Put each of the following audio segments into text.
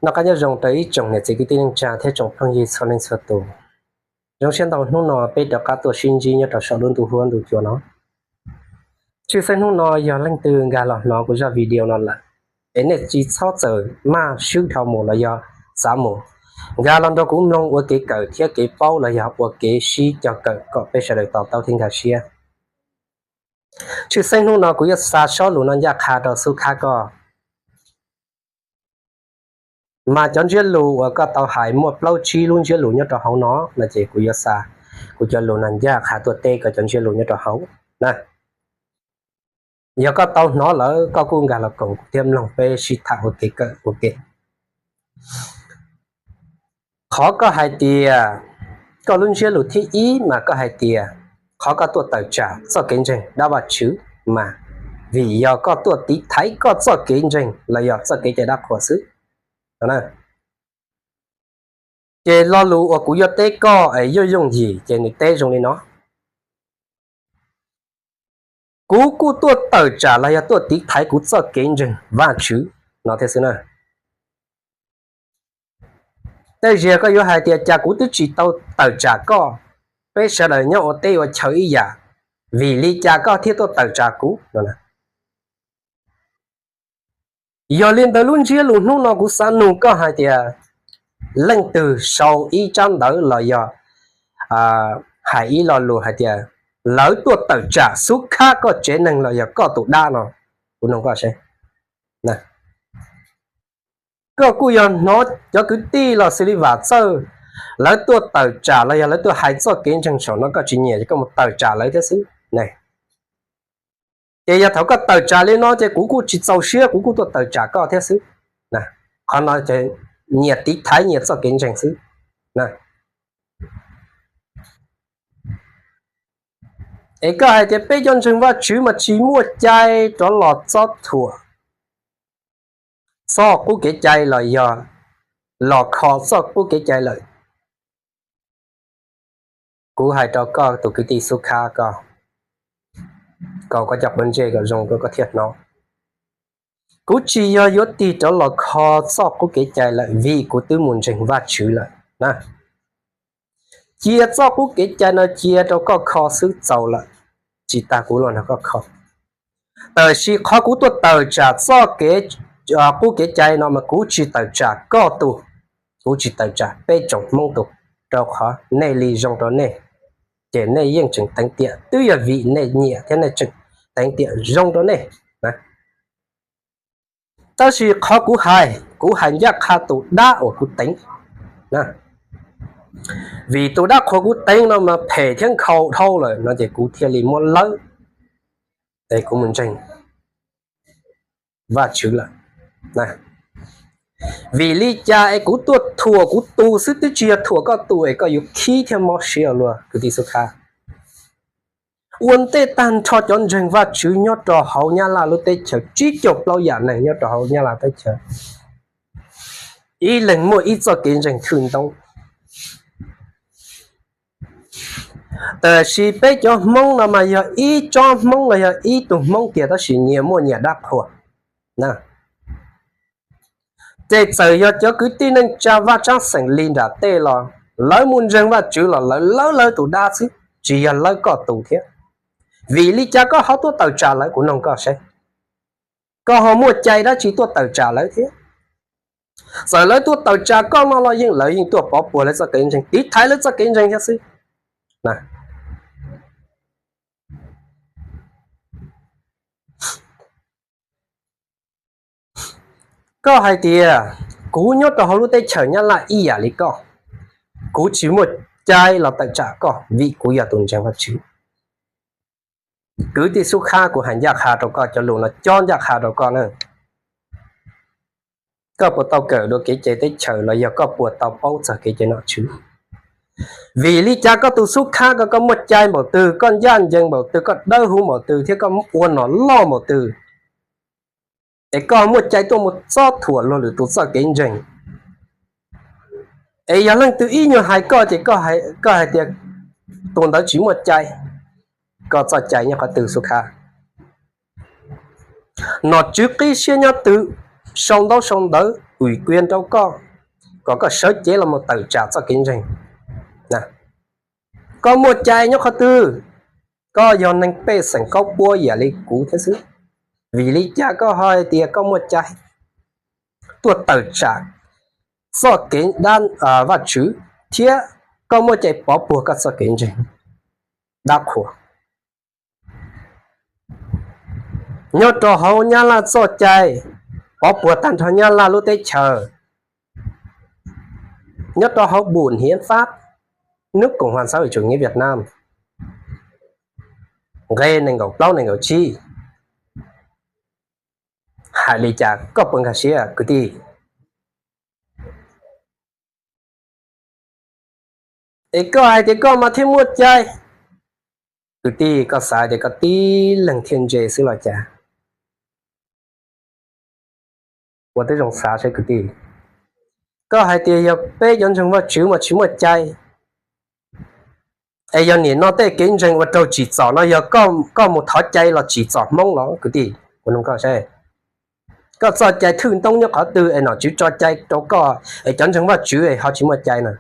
Noj qab nyob zoo rau ib tsoom niam txiv kwv tij neej tsa thiab tsoom phooj ywg txhua leej txhua tus. Zoo siab ntau hnub no peb rov qab tuaj sib ntsib nyob rau saum lub ntuj huab ntuj cua no. Tshwj xeeb hnub no yog leej twg nkag los hnov kuv zaj video no lawm, es nej tsis txhob txawm maj swb dhau mus los yog xav mus, nkag los nrog kuv mloog ua kev kawm thiab kev paub los yog ua kev sib cog kawm kom peb sawv daws to taub thiab nkag siab. Tshwj xeeb hnub no kuv yuav xa sob lus no ncaj qha rau xub khab koj. Mas cov ntsiab lus uas koj tau hais muaj plaub tsib lub ntsiab lus nyob rau hauv no, no ces kuv yuav xa kuv cov lus no ncaj qha tuaj teb koj cov ntsiab lus nyob rau hauv na. Yog koj tau hnov lawm koj kuj nkag los koom kuv thiab mloog peb sib tham ua kev kawm ua ke. Qhov koj hais tias, koj lub ntsiab lus thib ib mas koj hais tias qhov koj tuaj tawm tsam txoj kev ntseeg dab Vajtswv mas vim yog koj tuaj tiv thaiv koj txoj kev ntseeg los yog txoj kev cai dab qhuas xwb. Ces lo lus uas kuv yuav teb koj es yooj yooj yim ces nws teb zoo li no: Kuv kuj tuaj tawm tsam los yog tuaj tiv thaiv kuv txoj kev ntseeg Vajtswv no thiab xwb na. Tej zaum koj yuav hais tias cas kuv twb tsis tau tawm tsam koj, peb sawv daws nyob ua teb ua chaw ib yam, vim li cas koj thiaj tuaj tawm tsam kuv no? Yog li ntawd lub ntsiab lus hnub no kuv xav nug koj hais tias leej twg sau ib tsab ntawv los yog hais ib lo lus hais tias lawv tuaj tawm tsam xub khab koj tsev neeg los yog koj tus dab no. Kuv nug koj seb, koj kuj yog hnov cov kwv tij los xws li Vam Txawj, lawv tuaj tawm tsam los yog lawv tuaj hais txoj kev ntseeg saum no koj tsis nyiam ces koj mus tawm tsam lawv thiab xwb ne. Ces yog thaum koj tawm tsam li no ces kuv kuj tsis txaus siab kuv kuj tuaj tawm tsam koj thiab xwb. Qhov no nyiam tiv thaiv nyiam txoj kev ntseeg xwb. Es koj hais tias peb cov ntseeg Vajtswv mas tsis muaj cai rov los txob thuam txoj qub kev cai los yog los kho txoj qub kev cai lawm. Kuv hais rau koj tus kwv tij xub khab ko, kaus koj cov quav ntsej kom zoo rau koj thiaj hnov. Kuv tsis yog yuav tig rov los kho txoj qub kev cai lawm vim kuv twb mus ntseeg Vajtswv lawm na. Cia txoj qub kev cai no cia rau koj kho xwb txaus lawm, tsis tas kuv los nrog koj kho. Tab sis qhov kuv tuaj tawm tsam txoj kev qub kev cai no mas kuv tsis tawm tsam koj tus, kuv tsis tawm tsam peb tsoom Hmoob tus, rau qhov nej li zoo rau nej, ces nej yeej tseem teev tiam twb yog vim nej nyiam thiab nej tseem teev tiam zoo rau nej. Tab sis qhov kuv hais, kuv hais ncaj qha tus dab uas kuv teev. Vim tus dab qhuas kuv teev no mas phem thiab nkhaus dhau lawm no ces kuv thiaj li muab lawb, es kuv mus ntseeg Vajtswv lawm. Vim li cas es kuv tuaj thuam kuv tus xwb twb tsis yog thuam koj tus es koj yuav khib thiab mob siab ua luaj kwv tij xub khab? Ua ntej tag nrho cov ntseeg Vajtswv nyob rau hauv Nyab Laj lub teb chaws tsib caug plaub yam neeg nyob rau hauv Nyab Laj teb chaws, ib leeg muaj ib txoj kev ntseeg thwj ntoob. Tab sis peb cov Hmoob no mas yog ib tsob Hmoob los yog ib tug Hmoob kiag tab sis nyias muaj nyias dab qhuas. Ces txawm yog cov kwv tij neej tsa vaj tsab xeem li nram tej los lawv mus ntseeg Vajtswv los lawv lawb lawv tus dab xwb, tsis yog lawb koj tus thiab. Vim li cas koj ho tuaj tawm tsam lawv, kuv noog koj seb, koj ho muaj cai dab tsi tuaj tawm tsam lawv thiab? Txawm lawv tuaj tawm tsam koj no los yeej lawv yeej tuaj pov puag lawv txoj kev ntseeg, tiv thaiv lawv txoj kev ntseeg thiab xwb. Koj hais tias kuv nyob rau hauv lub teb chaws Nyab Laj ib yam li koj, kuv tsis muaj cai los tawm tsam koj vim kuv yog tus ntseeg Vajtswv. Kwv tij xub khab, kuv hais ncaj qha rau koj, cov lus no cob ncaj qha rau koj na. Koj puas tau kawm dua kev cai teb chaws los yog koj puas tau paub txog kev cai nom tswv? Vim li cas koj tus xub khab ko koj muaj cai npaum twg, koj ncaj ncees npaum twg, koj dawb huv npaum twg thiab koj ua nom loj npaum twg, es koj muaj cai tuaj mus txob thuam luag lwm tus txoj kev ntseeg? Es yog leej twg ib nyuag hais koj ces koj hais tias tus ntawd tsis muaj cai. Koj txoj cai nyob qhov twg xub khab? Nom tswv qib siab nyob twg? sau ntaub sau ntawv ủy quyền rau koj, kom koj sawv cev los mus tawm tsam txoj kev ntseeg. Koj muaj cai nyob qhov twg? Koj yog neeg pej xeem qaub puab yam li kuv thiab xwb. Vim li cas koj ho hais tias koj muaj cai tuaj tawm tsam txoj kev dab, Vajtswv, thiab koj muaj cai pov puag koj txoj kev ntseeg dab qhuas? Nyob rau hauv Nyab Laj txoj cai pov puag tag nrho Nyab Laj lub teb chaws, nyob rau hauv bùn hiến pháp nước Cộng hòa Xã hội Chủ nghĩa Việt Nam, nqe nees nkaum plaub nees nkaum tsib. Hais li cas koj puas nkag siab kwv tij? Es koj hais tias koj mas thiaj muaj cai. Kwv tij, koj xav tias koj tib leeg thiaj ntse xwb los cas? Ua tib zoo xav saib kwv tij. Koj hais tias yog peb cov ntseeg Vajtswv mas tsis muaj cai, es yog nim no tej kev ntseeg ua raug tsim txom no yog koj mus thov cai los tsim txom Hmoob los kwv tij? Kuv nug koj saib, koj txoj cai thwj ntoob nyob qhov twg es nom tswv tso cai rau koj es cov ntseeg Vajtswv es ho tsis muaj cai na?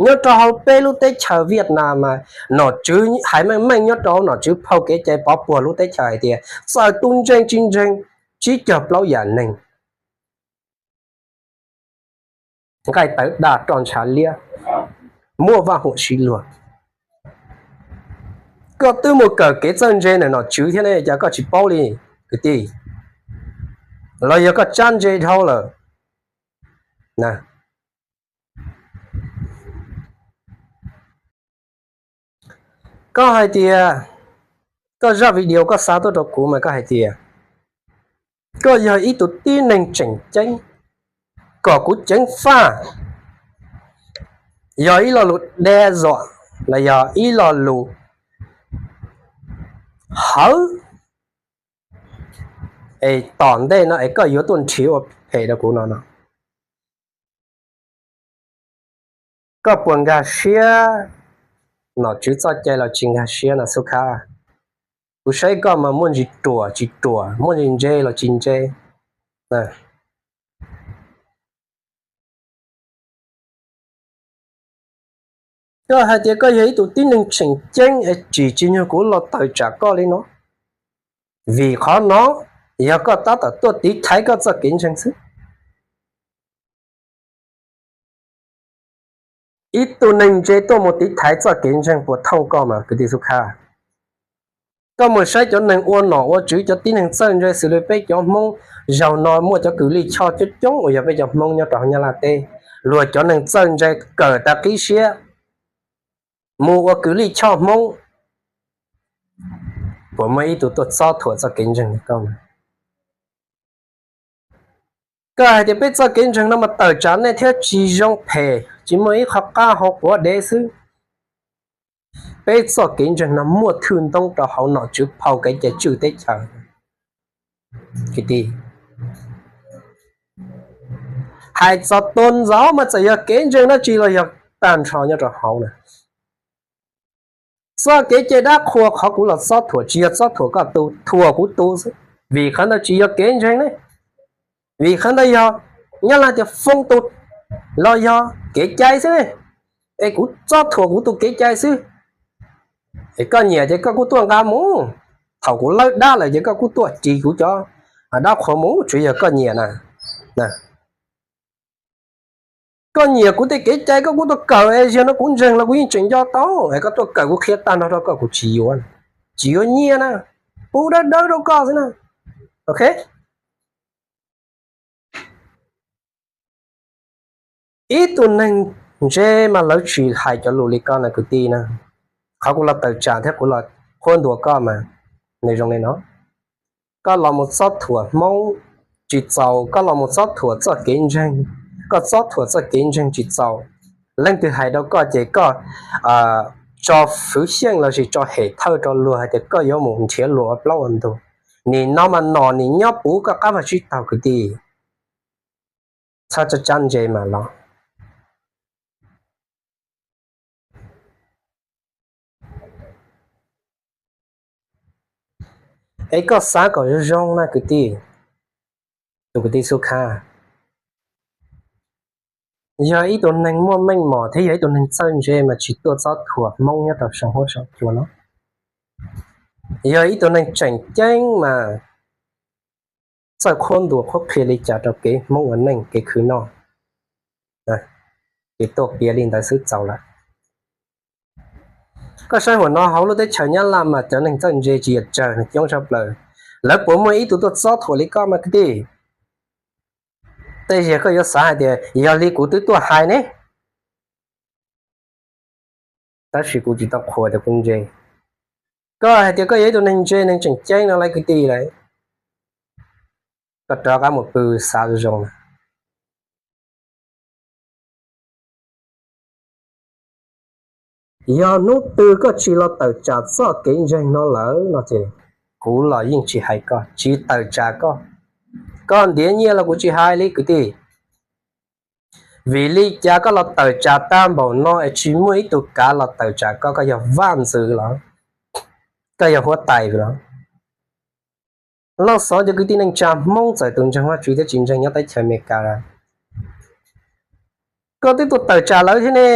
Nyob rau hauv peb lub teb chaws Viaj Nam mas nom tswv hais meej meej nyob rau hauv nom tswv phau kev cai pov puag lub teb chaws hais tias txawm tus ntseeg tsis ntseeg, tsib caug plaub yam neeg, nqaij tawv daj roj ntsha liab, muaj vaj huam sib luag. Koj twb mus kawm kev txawj ntse ntawm nom tswv thiab ne, cas koj tsis paub li kwv tij? Los yog koj tsab ntse dhau lawm? Koj hais tias, koj zaj video koj xa tuaj rau kuv mas koj hais tias koj yog ib tug tib neeg tseem ceeb, kom kuv ceev faj, yog ib lo lus đe dọa los yog ib lo lus hawv, es tom ntej no es koj yuav tuaj nrhiav ua phem rau kuv no no. Koj puas nkag siab nom tswv txoj cai los tsis nkag siab no Xub Khab? Kuv saib koj mas muaj ntsis ruam tsis ruam, muaj ntsis ntse los tsis ntse. Koj hais tias koj yog ib tug tib neeg tseem ceeb es tsim tsis nyog kuv los tawm tsam koj li no, vim qhov no yog koj tab tom tuaj tiv thaiv koj txoj kev ntseeg xwb. Ib tug neeg ntse tuaj mus tiv thaiv txoj kev ntseeg puas thooj koj mas kwv tij Xub Khab? Koj mus saib cov neeg ua nom ua tswv, cov tib neeg txawj ntse xws li peb cov Hmoob, zaum no muaj cov kws lij choj coob coob uas yog peb cov Hmoob nyob rau hauv Nyab Laj teb, luag cov neeg txawj ntse kawm tas qib siab mus ua kws lij choj Hmoob, puas muaj ib tug tuaj txob thuam txoj kev ntseeg li koj? Koj hais tias peb txoj kev ntseeg no mas tawm tsam nej thiab tsis zoo phem, tsis muaj ib qho qab hau quav dev xwb. Peb txoj kev ntseeg no muaj thwj ntoob rau hauv nom tswv phau kev cai tswj teb chaws. Hais txog tuag ntxov mas txawm yog kev ntseeg dab tsi los yog tag nrho nyob rau hauv na. Txoj kev cai dab qhuas qhov kuv los txob thuam tsis yog txob thuam koj tus, thuam kuv tus xwb, vim qhov ntawd tsis yog kev ntseeg ne. Vim qhov ntawd yog Nyab Laj tias phong tục los yog kev cai xwb ne. Es kuv txob thuam kuv tus kev cai xwb. Es koj nyiam ces koj kuj tuaj nqa mus, thaum kuv lawb dab lawm ces koj kuj tuaj ris kuv cov dab qhuas mus, tsuav yog koj nyiam na. Koj nyiam kuv tej kev cai koj kuj tuaj kawm, es yog no kuv ntseeg los kuv yeej tseem nco tau, es koj tuaj kawm kuv qhia tag nrho rau koj kuv tsis yuav, tsis yuav nyiaj na, pub dawb dawb rau koj xwb na. Ok. Ib tug neeg ntse mas lawv tsis hais cov lus li koj na kwv tij na. Qhov kuv los tawm tsam thiab kuv los qhuab ntuas koj mas nws zoo li no. Koj los mus txob thuam Hmoob tsis txaus, koj los mus txob thuam txoj kev ntseeg, koj txob thuam txoj kev ntseeg tsis txaus. Leej twg hais rau koj ces koj tso fwv xyeej lossis tso hem thawj rau luag hais tias koj yuav mus nrhiav luag ua plaub ua ntug. Nim no mas nom nim nyob puv koj qab vag tsib taug kwv tij. Txhob tsab tsab ntse mas los. Es koj xav kom zoo zoo na kwv tij. Tus kwv tij Xub Khab, yog ib tug neeg muaj meej mom thiab yog ib tug neeg txawj ntse mas tsis tuaj txob thuam Hmoob nyob rau saum huab saum cua no. Yog ib tug neeg tseem ceeb mas txawj qhuab ntuas qhuab qhia li cas rau kev Hmoob ua neej kev khwv noj, ces tuaj piav li ntawd xwb txaus lawm. Koj saib hauv no hauv lub teb chaws Nyab Laj mas cov neeg txawj ntse tsis yog tsawg, coob tshaj plaws. Lawv puas muaj ib tug tuaj txob thuam li koj mas kwv tij? Tej zaum koj yuav xav hais tias yog li kuv twb tuaj hais ne, tab sis kuv tsis tau qhuas tias kuv ntse. Koj hais tias koj yog ib tug neeg ntse neeg tseem ceeb no lawm kwv tij lawm, koj rov qab mus pw xav zoo zoo. Yog hnub twg koj tsis los tawm tsam txoj kev ntseeg no lawm no ces kuv los yeej tsis hais koj, tsis tawm tsam koj. Koj ntiav nyiaj los kuv tsis hais li kwv tij. Vim li cas koj los tawm tsam tag npaum no es tsis muaj ib tug kav los tawm tsam koj? Koj yog vaj ntxwv los? Koj yog huab tais los? Loj xov cov kwv tij neej tsa Hmoob txawm tus ntseeg Vajtswv thiab tsis ntseeg nyob teb chaws Amelikas, koj twb tuaj tawm tsam lawv thiab ne.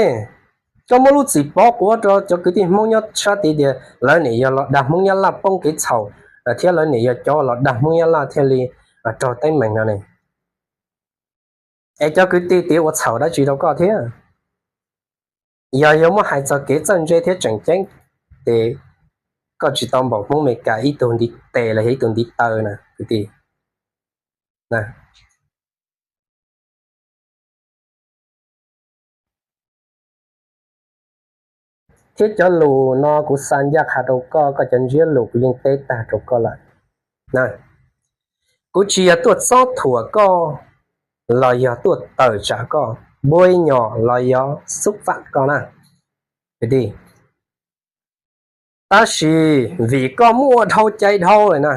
Koj muab lub txim pov quav rau cov kwv tij Hmoob nyob sab tid tias lawv nim yog los dag Hmoob Nyab Laj poob kev txhaum, thiab lawv nim yog cov los dag Hmoob Nyab Laj thiaj li raug teeb meem no ne. Es cov kwv tij tiav ua txhaum dab tsi rau koj thiab? Yog yog muab hais txog kev txawj ntse thiab tseem ceeb, ces koj tsis tau npaum Hmoob Amelikas ib tug ntiv tes los yog ib tug ntiv taw na kwv tij. Thiab cov lus no kuv xa ncaj qha rau koj, koj cov ntsiab lus kuv yeej teb tag rau koj lawm. Kuv tsis yog tuaj txob thuam koj los yog tuaj tawm tsam koj, npuab nyom los yog xub fam koj na kwv tij. Tab sis vim koj muaj dhau cai dhau lawm na,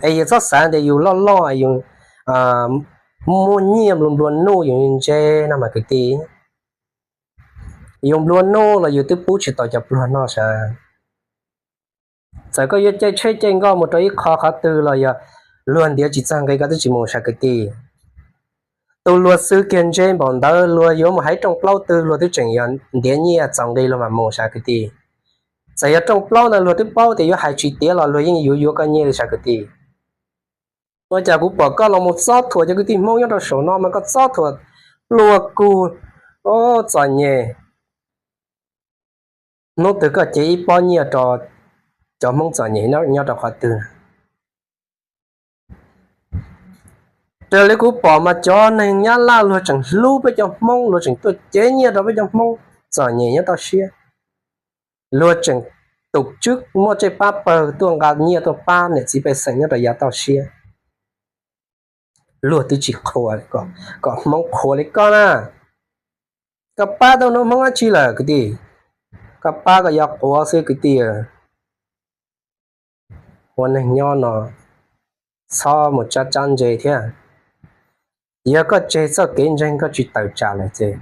es yus txhob xav tias yus loj loj yus muaj nyiaj nplua nuj yus ntse no mas kwv tij. Yus nplua nuj los yus twb pub tsis tau cov pluag noj sav. Txawm koj yuav caij tsheb caij nkoj mus rau ib qho qhov twg los yog luag ntiav tsis txog nqi koj twb tsis mus sav kwv tij. Tus luag xwb kiag ntse npaum ntawd luag yuav mus hais rooj plaub twg luag twb tseem yog ntiav nyiaj txaus nqi luag mam mus sav kwv tij. Txawm yog rooj plaub ntawd luag twb paub tias yuav hais tsis tiav los luag yeej yuav yuav koj nyiaj li sav kwv tij. Ua cas kuv pom koj los mus txob thuam cov kwv tij Hmoob nyob rau saum no mas koj txob thuam luag kug txom nyem. Hnub twg koj cev ib pob nyiaj rau cov Hmoob txom nyem nyob rau qhov twg? Raws li kuv pom mas cov neeg Nyab Laj luag tseem hlub peb cov Hmoob, luag tseem tuaj cev nyiaj rau peb cov Hmoob txom nyem nyob toj siab. Luag tseem tus tswb muaj tsej pab pawg tuaj nqa nyiaj tuaj pab niam txiv pej xeem nyob rau yav toj siab. Luag twb tsis qhuas, kom Hmoob qhuas li koj na. Koj pab tau hnub Hmoob dab tsi lawm kwv tij? Koj pab koj yav quav xwb kwv tij. Ua neeg nyob no txhob mus tsab tsab ntse thiab. Yog koj tseg txoj kev ntseeg koj tsis tawm tsam lawm ces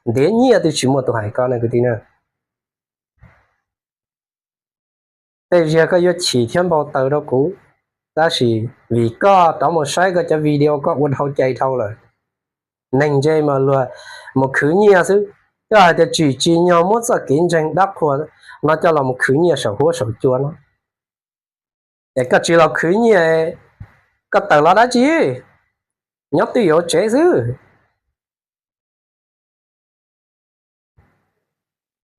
ntiav nyiaj twb tsis muaj tus hais koj na kwv tij na. Tej zaum koj yuav chim thiab npau taws rau kuv, tab sis vim koj rov mus saib koj cov video koj ua dhau cai dhau lawm. Neeg ntse mas luag mus khwv nyiaj xwb, koj hais tias tsim tsis nyog muab txoj kev ntseeg dab qhuas no coj los mus khwv nyiaj saum huab saum cua no. Es koj tsis los khwv nyiaj, koj tawm los dab tsi? Nyob twj ywm tsev xwb.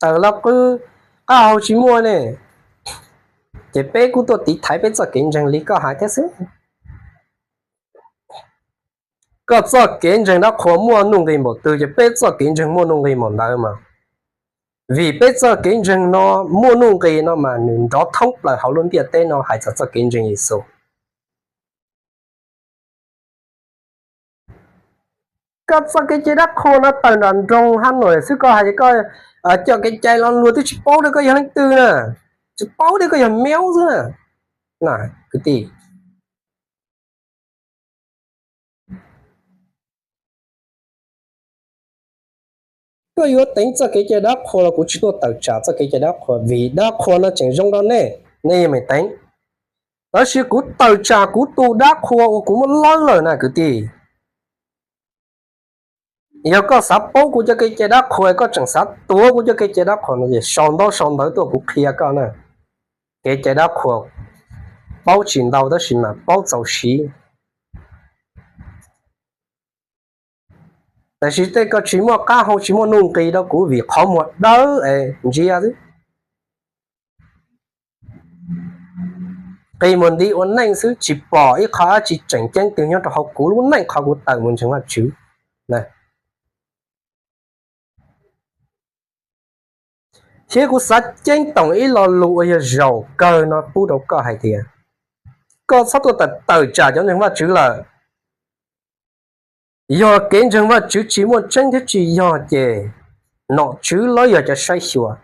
Tawm los qw, qab hau tsis muaj ne. Ces peb kuj tuaj tiv thaiv peb txoj kev ntseeg li koj hais thiab xwb. Koj txoj kev ntseeg dab qhuas muaj nuj nqis npaum twg ces peb txoj kev ntseeg muaj nuj nqis npaum ntawd mas. Vim peb txoj kev ntseeg no muaj nuj nqis no mas nws nrov thoob plaws hauv lub ntiaj teb no hais txog txoj kev ntseeg Yexus. Koj txoj kev cai dab qhuas no tawm nram nroog hab no xwb koj hais tias koj coj kev cai los luag twb tsis paub tias koj yog leej twg na, tsis paub tias koj yog meob xwb na. Na, kwv tij, koj yuav teev txoj kev cai dab qhuas los kuv tsis tuaj tawm tsam txoj kev cai dab qhuas vim dab qhuas no tseem zoo rau nej, nej yeej meem teev. Tab sis kuv tawm tsam kuv tus dab qhuas uas kuv muab lawb lawm na kwv tij. Yog koj xav paub kuv cov kev cai dab qhuas, koj tseem xav tuav kuv cov kev cai dab qhuas no ces sau ntaub sau ntawv tuaj kuv qhia koj na. Kev cai dab qhuas paub tsis ntau tab sis mas paub txaus siv. Tab sis tej koj tsis muaj qab hau tsis muaj nuj nqis rau kuv vim qhov muag dawb es ntsia xwb. Qi mus nti ua neej xwb tsis pom ib qho dab tsi tseem ceeb twg nyob rau hauv kuv lub neej qhov kuv tawm mus ntseeg Vajtswv. Thiab kuv xav ceeb toom ib lo lus uas yog zaum kawg no pub rau koj hais tias, koj txhob tuaj tawm tawm tsam cov ntseeg Vajtswv lawm. Yog kev ntseeg Vajtswv tsis muaj tseeb thiab tsis yog ces nom tswv lawv yog cov saib xyuas.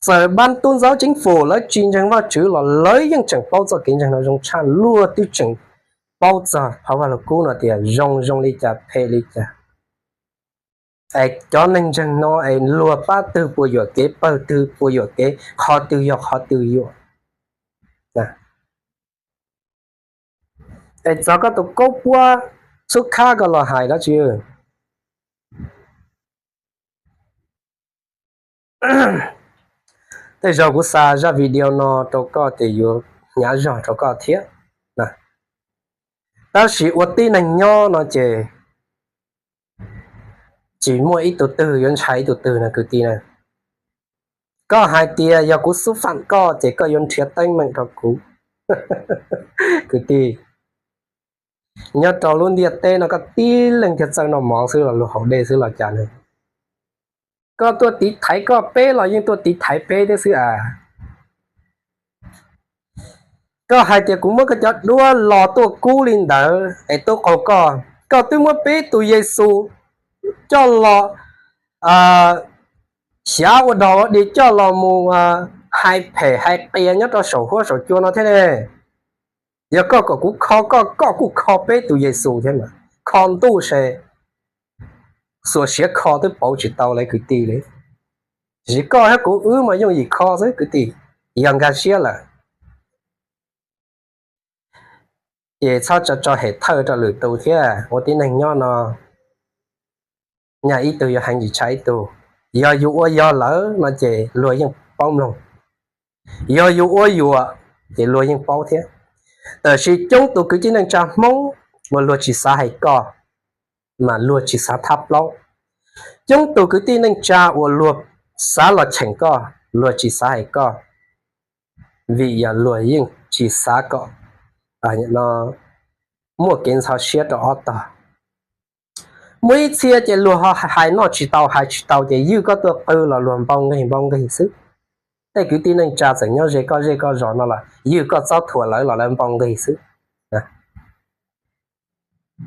Txawm ban tub ntxauv ceev fum lawv tsis ntseeg Vajtswv los lawv yeej tseem paub txoj kev ntseeg no zoo tshaj. Luag twb tseem paub txog phau Vaj Lug Kub no tias zoo zoo li cas phem li cas. Es cov neeg ntseeg no es luag pab twg puas yuam kev, pawg twg puas yuam kev, qhov twg yog qhov twg yuam. Es txog koj tus kaub puab xub khab koj los hais dab tsi. Tej zaum kuv xa zaj video no rau koj ces yuav hnyav zog rau koj thiab. Tab sis ua tib neeg nyob no ces tsis muaj ib tug twg yuav ntshai ib tug twg no kwv tij na. Koj hais tias yog kuv xub fam koj ces koj yuav nrhiav teeb meem rau kuv. Kwv tij, nyob rau lub ntiaj teb no koj tib leeg thiaj txawj noj mov xwb los luag haus dej xwb los cas ne. Koj tuaj tiv thaiv koj peb los yeej tuaj tiv thaiv peb thiab xwb as. Koj hais tias kuv muab koj cov duab los tuaj kub li ntawd es tuaj qaug koj, koj twb muab peb tus Yexus coj los xyav ua dog ua dig coj los mus hais phem hais qias nyob rau saum huab saum cua no thiab ne. Yog koj kom kuv kho koj, koj kuj kho peb tus Yexus thiab mas, kho ntuj se xuas siav kho twb pauv tsis tau lawv kwv tij li. Tiam sis koj thiab kuv wb mas yooj yim kho xwb kwv tij, yog nkag siab lawm. Ces txhob tso tso hem thawj rau lwm tus thiab. Ua tib neeg nyob no, nyaj ib tug yuav heev tsis tshaj ib tug. Yog yus ua yog lawm no ces luag yeej paub mloog. Yog yus ua yuam ces luag yeej paub thiab. Tab sis coob tus kwv tij neej tsa Hmoob uas luag tsis xav hais koj, mas luag tsis xav thab plaub. Coob tus kwv tij neej tsa uas luag xav los cheem koj, luag tsis xav hais koj, vim yog luag yeej tsis xav kom muaj kev ntxhov siab rau ob tog. Muaj ib txhia ces luag hais noj tsis tau hais tsis tau ces ywj koj tuaj qw los luag npau nqig npau nqig xwb. Tej kwv tij neej tsa txawm nyob ze koj zej koj zos no los ywj koj txob thuam lawv los lawv npau nqig xwb.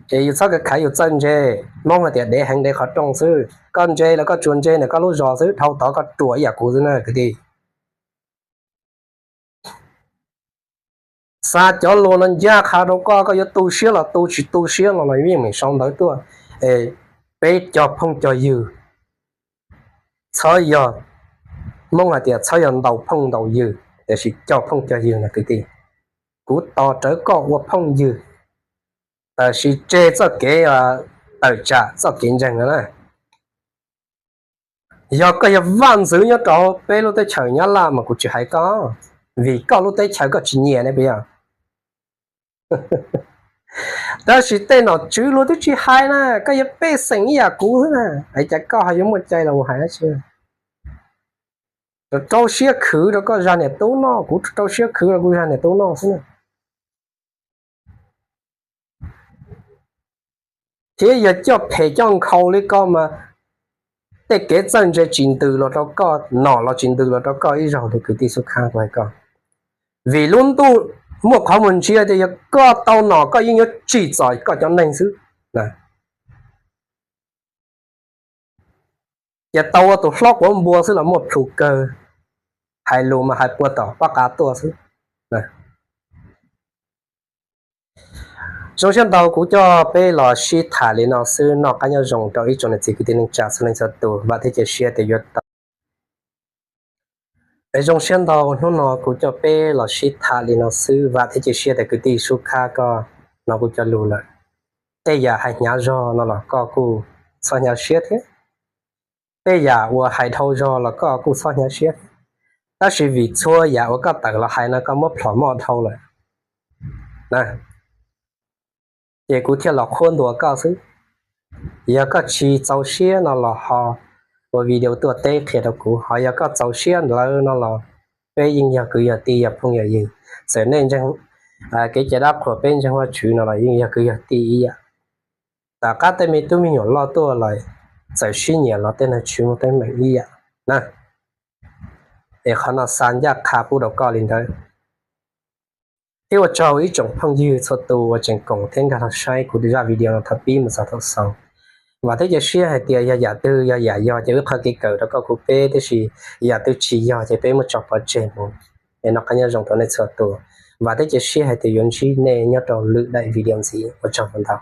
Ces yus txhob khav khav yus txawj ntse. Hmoob hais tias dev heev dev qhov rooj xwb, koj ntse los koj tsuas ntse ntawm koj lub zos xwb, dhau tod koj ruam ib yam kuv xwb na kwv tij. Xa cov lus no ncaj qha rau koj, koj yuav tu siab los tu, tsis tu siab los los yeej meem sau ntawv tuaj. Peb cog phooj cog ywg, txhob yog, Hmoob hais tias txhob yog ntaus phooj ntaus ywg, tiam sis cog phooj cog ywg na kwv tij. Kuv tos rawv koj ua phooj ywg, tab sis tseg txoj kev tawm tsam txoj kev ntseeg no na. Yog koj yog vaj ntxwv nyob rau peb lub teb chaws Nyab Laj mas kuv tsis hais koj, vim koj lub teb chaws koj tsis nyiam ne puas yog? Tab sis tej nom tswv luag twb tsis hais na, koj yog pej xeem ib yam kuv xwb na, es cas koj ho yuav muaj cai los mus hais dab tsi? Rau rau siab khwv rau koj zaj niam tub noj, kuv rau rau siab khwv rau kuv zaj niam tub noj xwb na. Thiab yog coj phem coj nkhaus li koj mas tej kev txawj ntse tsis ntws los rau koj, nom los tsis ntws los rau koj ib zaug li kwv tij Xub Khab kuv hais koj. Vim lub ntuj muaj qhov muag ntsia tias yog koj tau nom koj yeej yuav tsim txom koj cov neeg xwb. Ces tau ua tus hlob quav npua xwb los muaj plhus kawg, hais lus mas hais puag tom pab qav tuaj xwb. Zoo siab ntau kuv coj peb los sib tham li no xwb, noj qab nyob zoo rau ib tsoom niam txiv kwv tij neej tsa txhua leej txhua tus, vam thiab cia siab tias yuav tau Es zoo siab ntau hnub no kuv coj peb los sib tham li no xwb, vam thiab cia siab tias kwv tij Sub Khab koj hnov kuv cov lus lawm. Tej yam hais hnyav zog no los koj kuj txhob hnyav siab thiab, tej yam uas hais dhau zog los koj kuj txhob hnyav siab thiab. Tab sis vim txhua yam uas koj tawm los hais no koj muab plhom moj dhau lawm na, ces kuv thiaj los qhuab ntuas koj xwb. Yog koj tsis txaus siab no los ho ua video tuaj teb qhia rau kuv, ho yog koj txaus siab lawm no los peb yeej yog kwv yog tij yog phooj yog ywg. Txawm nej ntseeg kev cai dab qhuas peb ntseeg Vajtswv no los yeej yog kwv yog tij ib yam. Tom qab tej me tub me nyuam loj tuaj los txawm sib nyiam los tej neeg tsis muaj teeb meem ib yam na. Es qhov no xa ncaj qha pub rau koj li ntawd. Thiab ua tsaug ib tsoom phooj ywg txhua tus uas tseem koom thiab nkag los saib kuv zaj video no thaum pib mus txog thaum xaus. Vam thiab cia siab hais tias yog yam twg yog yam yog ces wb qhov kev kawm rau koj kuv peb, tiam sis yam twg tsis yog ces peb muab tso pov tseg mus. Es noj qab nyob zoo rau nej txhua tus. Vam thiab cia siab hais tias yuav ntsib nej nyob rau lwm daim video ntxiv. Ua tsaug ntau.